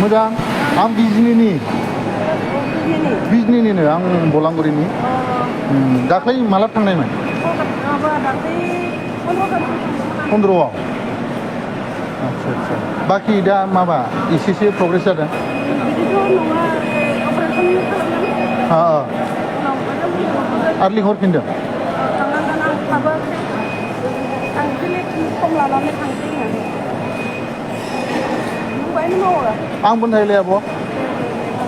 मोजां आं बिजनिनिनो आं बलांगुरिनि दाख्लै माला थांनायमोन? दाख्लै 15आव आच्छा आच्छा बाखि दा माबा एसेसो प्रग्रेस जादों? बिदिथ' नङा अपारेसन खालामनानै आरो लिंहरफिनदों? थांनांगोन आं थाबोआखै आं बेलेग सम लानानै थांसै होननानै नोंबोहायनो मावो? आंबो नायलाय आब'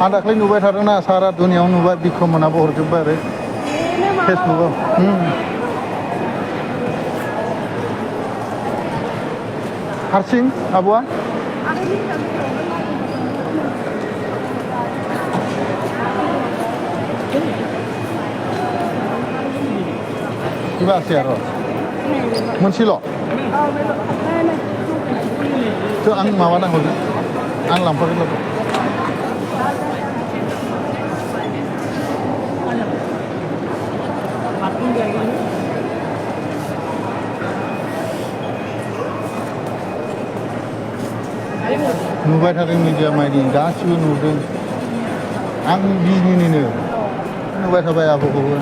आं दाख्लै नुबाय थादोंना सारा दुनियाव नुबाय बिक्रम मोनाबो हरजोब्बाय आरो फेसबुकआव हारसिं आब'आ? Iba siaro. Mensilo. Itu ang mawana hodi. Ang lampakin lagi. Nubai थादों media मायदि गासिबो नुदों आं बिजनिनिनो नुबाय थाबाय आब'खौबो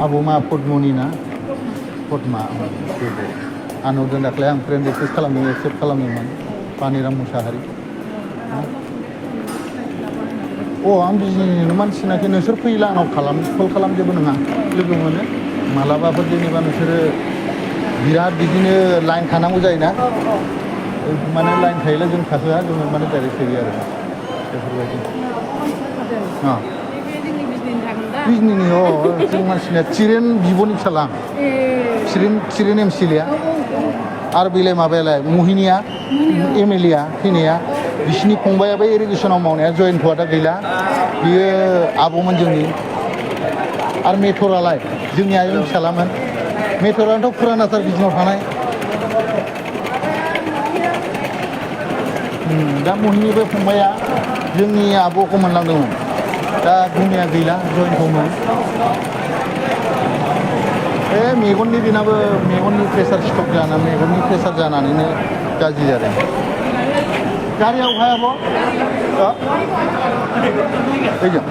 आब' मा पद्मनि ना पद्मा आं नुदों दाख्लै आं फ्रेन्ड रिकुवेस्ट खालामदों एक्सेप्ट खालामदोंमोन पानिराम मुसाहारि आं बिजनिनिनो मानसिनाखि नोंसोर फैला आंनाव कल खालामजोबो नङा लोगो मोनो मालाबाफोर जेनेबा नोंसोरो बिराद बिदिनो लाइन थानांगौ जायोना माने लाइन थायोला जों थाहोआ जोङो माने डाइरेक्ट फैयो आरो बेफोरबायदि बिजनिनि जों मानसिना चिरेन बिब'नि फिसाला चिरेन एमसिलिया आरो बेलाय माबायालाय महिनिया एमएलएआ थैनाया बिसिनि फंबायाबो इरिगेसनाव मावनाया जयन्तआ दा गैला बियो आब'मोन जोंनि आरो मेथरालाय जोंनि आयंनि फिसालामोन मेथरानोथ' फुरानाथार बिजनियाव थानाय दा महिनिबो फंबाया जोंनि आब'खौ मोनलांदोंमोन दा दुनिया गैला जयन्तमोन बे मेगननि बेनाबो मेगननि प्रेसार स्ट्रक जानानै मेगननि प्रेसार जानानैनो गाज्रि जादों गारियाव हाय आब' फैजों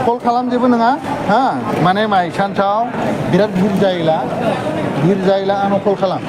कल खालामजोबो नङा हा माने माइ सानसेआव बिराद भिर जायोला आंनाव कल खालाम